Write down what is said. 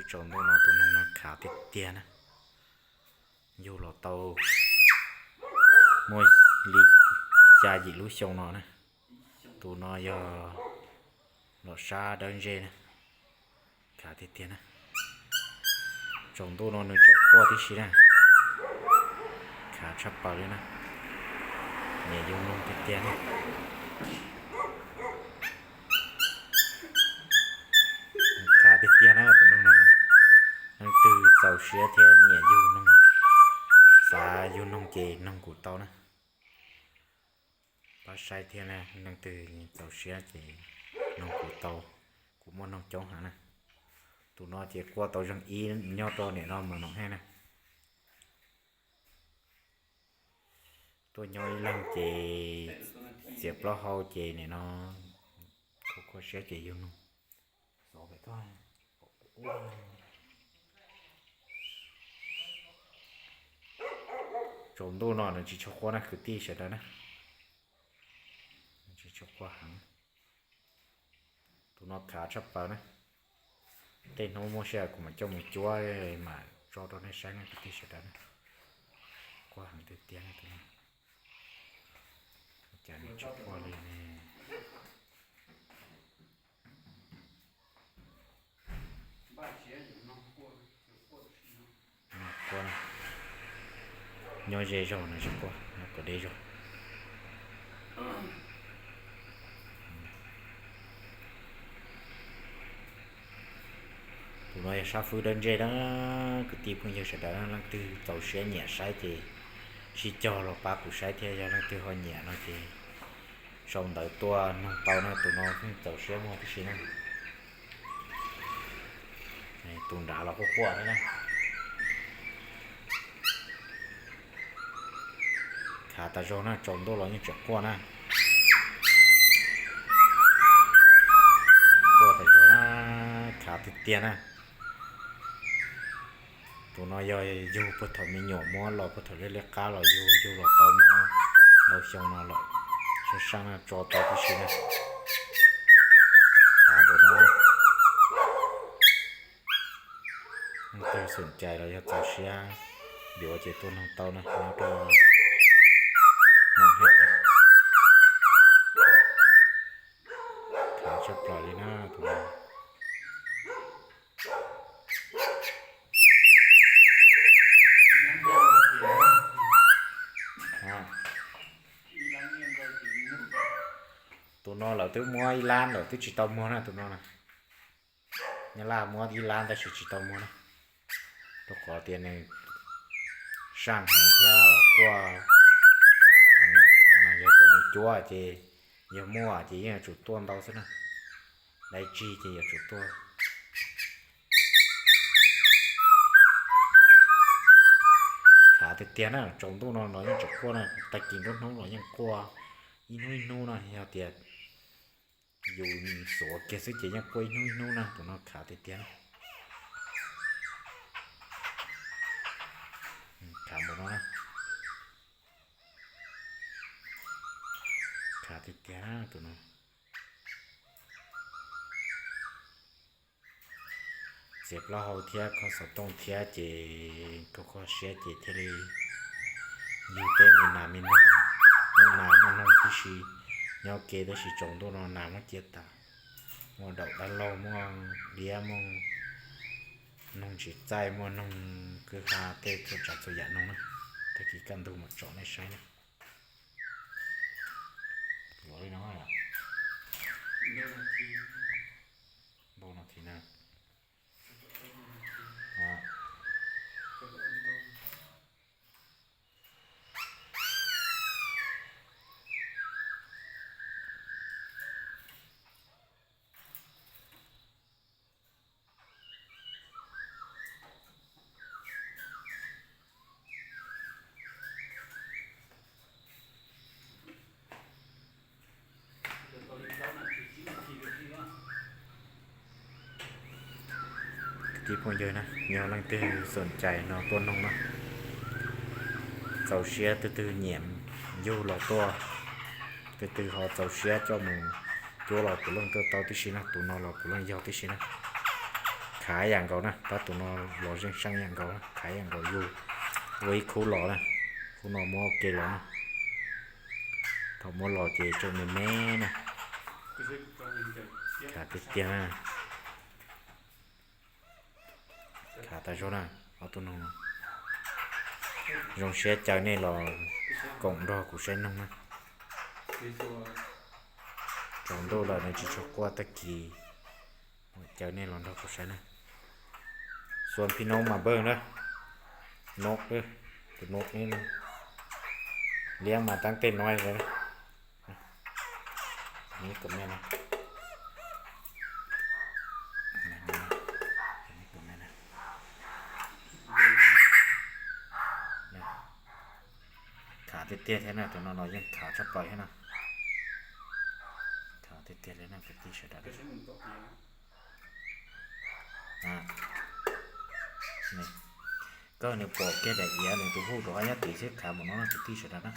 Tsaus ntuj no tus noog no khav tiag tiag na. Yug los tau muaj li xya yim lub xyoo no na. Tus no yog los sab dawb ntsej na. Khav tiag tiag na. Tsaus ntuj no nws tseem quaj tib si na. Khav tshaj plaws li na. Nyiam yug noog tiag tiag na. Khav tiag tiag na tus noog no na. Leej twg txaus siab thiab nyiam yug noog, xav yug noog ces noog kuv tau na. Pab saib thiab na, leej twg txaus siab ces noog kuv tau, kuv muaj noog coob heev na. Tus no ces quaj tau zeeg ib nyob rau nim no mas no thiab na. Tuaj nyob ib leeg ces txiav plaub hau ces nim no kho kho siab ces yug noog. Tsaus ntuj no nws tsis tshua quaj na kwv tij sawv daws na. Tsis tshua quaj heev. Tus no khav tshaj plaws na. Tej hnub muaj sij hawm kuv mam coj mus cuab mam tso rau nej saib na kwv tij sawv daws na. Quaj heev tiag tiag na tus no. Cas nws tsis quaj li ne? Nyob ze zog no tsis quaj, nyob kom deb zog. Tus no yog sab fwb dawb ntsej na. Kwv tij phooj ywg sawv daws leej twg txaus siab nyiam saib ces sib cog los pab kuv saib thiab, yog leej twg ho nyiam no ces sau ntawv tuaj noog tau na, tus no pheej txaus siab muag tib si na. Tus nrad los quaj quaj thiab na. Khav tas zog na, tsaus ntuj los yeej tseem quaj na. Quaj tas zog na, khav tiag tiag na. Tus no yog yug puag thaum me nyuam muab los puag thaum liab liab qab los yug, yug los tau muaj ntau xyoo no lawm. Sab sab no tso tau tib si na. Khav npaum no. Leej twg xom cai los yog txaus siab yuav ces tuaj noog tau na, nyob rau no. Khav tshaj plaws li na tus no. Tus no lawv twb muab ib lab lawm twb tsis tau muag na tus no na. Nyab Laj muab ib lab tab sis tsis tau muag na, rau qhov tias nws saj heev thiab quaj heev no, yog coj mus cuab ces yog muaj ces yeej yuav tsum tuaj ntau xwb na, dai tsig ces yuav tsum tuaj. Khav tiag tiag na, tsaus ntuj no los yeej tseem quaj na, tag kis nruab hnub los yeej quaj ib hnub ib hnub na, yog tias yus xuav kiag xwb ces yeej quaj ib hnub ib hnub na, tus no khav tiag tiag na. Khav npaum no na. Khav tiag tiag na tus no. Txiav plaub hau thiab kho xov tooj thiab ces kho kho siab ces thiaj li yug tej me nas me noog, muaj nas muaj noog tib si nyob ke, tab sis tsaus ntuj no nas muab cia tas. Muaj daum dab laug, muaj liab, muaj noog ntsis txaij, muaj noog kwj ha, tej txhua tsav txhua yam noog na. Tag kis kaj ntug mam tsom nej saib na. Luav li no, npau no thiv na. Kwv tij phooj ywg na, yog leej twg xom cai no tuaj noog na, txaus siab twg twg nyiam yug los tuaj, twg twg ho txaus siab coj mus cuab los puav leej tuaj tau tib si na, tus no los puav leej yog tib si na. Khav yam nkaus na, pab tus no los zeej seej yam nkaus, khav yam nkaus yug ua ib khub los na, khub no muab ua ke los na. Thaum muab los ces tseem me me na. Khav tiag tiag na. Khav tas zog na, ob tug no. Zoo siab caw nej los koom nrog kuv saib noog na. Tsaus ntuj lawm nws tsis tshua quaj tag kis, caw nej los nrog kuv saib na. Xuas phij nub mas npawg na, nub, tus nub liab mas tab tej no. Khav tiag tiag thiab na, tus no los yeej khav tshaj plaws thiab na. Khav tiag tiag li na kwv tij sawv daws. Koj nws pom kiag daim iav nws tus huj rau ob nyob tid thiab khav npaum no na kwv tij sawv daws na.